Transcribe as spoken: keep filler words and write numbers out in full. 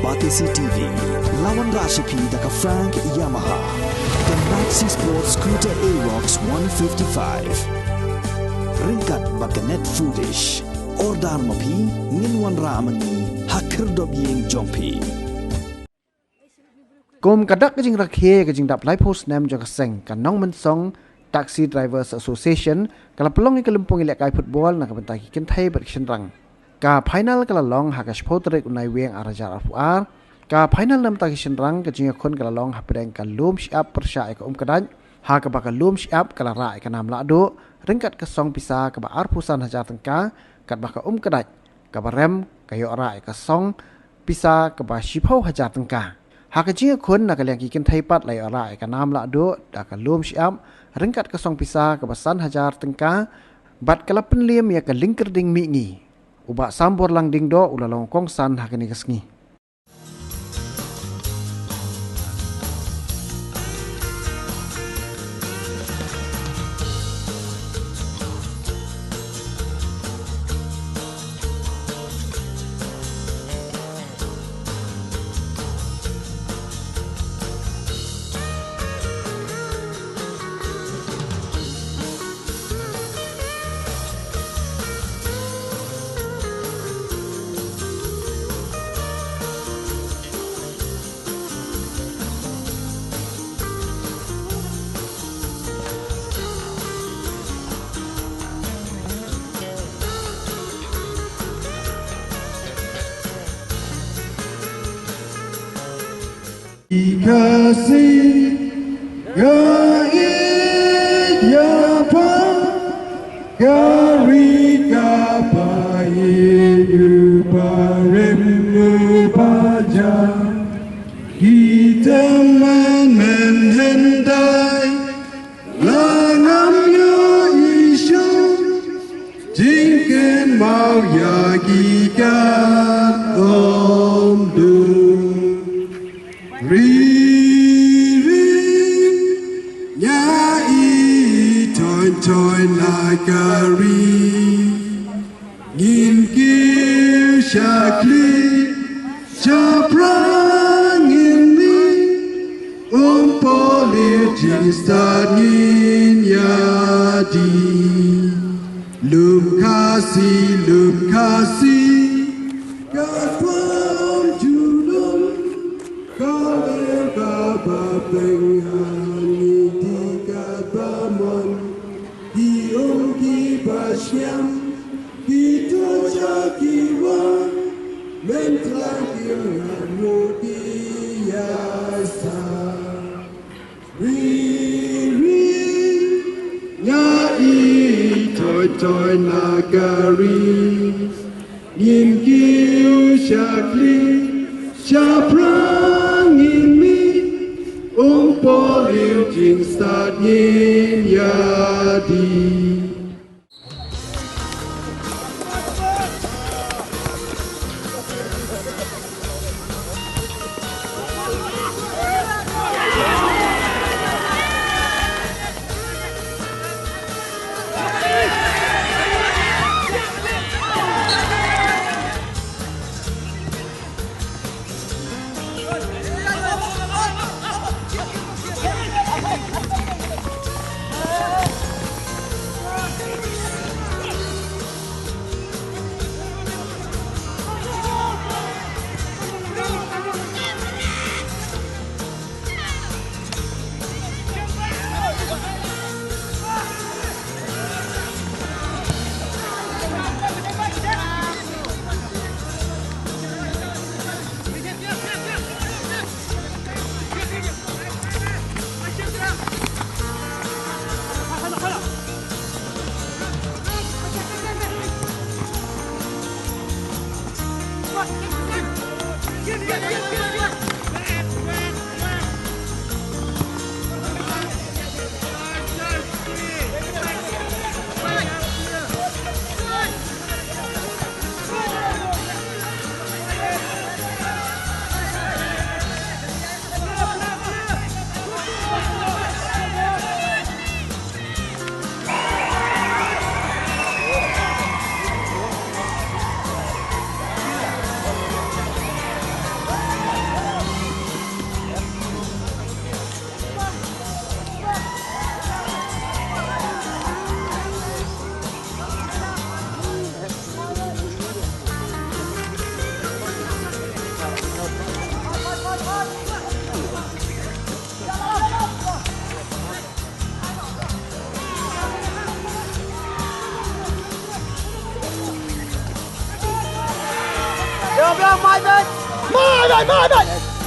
Batesi T V, la wanrah sha phi da ka Frank Yamaha. Ka Maxi Sport Scooter Aerox one fifty-five. Ryngkat bad ka Net Foodish. Order ma phi, ngin wanrah ma ngi ha khyrdop ïing jong phi. Kum ka dak ka jingrakhe ka jingdap laiphew snem jong ka seng, ka Nongmynsong Taxi Drivers Association ka la pynlong ïa ka lympung ïalehkai football na ka bynta ki kynthei bad ki shynrang. Ka final ka la long ha ka shiphew tarik u Naiwieng ar hajar arphew ar. Ka final na bynta ki shynrang ka jingïakhun ka la long hapdeng ka Lum Shyiap pyrshah ïa ka Umkdait, ha kaba ka Lum Shyiap ka la rah ïa ka Nam Lahduh ryngkat ka song pisa kaba arphew san hajar tyngka, katba ka Umkdait kaba rem ka ïoh rah ïa ka song pisa kaba shiphew hajar tyngka. Ha ka jingïakhun na ka liang ki kynthei pat la ïoh rah ïa ka Nam Lahduh da ka Lum Shyiap ryngkat ka song pisa kaba san hajar tyngka, bad ka la pynliem ïa ka Lyngkyrding Mihngi. U Bah Sambor Langdingdoh u la long kongsan ha kane ka sngi. Khasi, ka ïeit ïa pha, ka ri ka ba ïeit, u ba rem u ba jah. Ki tymmen mynhyndai la ngam ïohi shuh, jingkynmaw ïa ki kat ym dum. Ri, ri, ïa i toin toin la ka ri. Ngin kiew shakri shaphrang ngin mih, um poh liu jingstad ngin ïa dih. Lum Khasi, lum Khasi, ka pom ju lum. Ka leh kaba pyngan ngi dih katba mon. Ki um kiba skhem, ki tuh sha ki wan. Mynta kim ngat mo ki ïa sa. Ri, ri, ïa i toin toin la ka ri. Ngin kiew shakri shaphrang ngin mih, um poh liu jingstad ngin ïa dih. Bro, bro, my bad. My bad, my bad.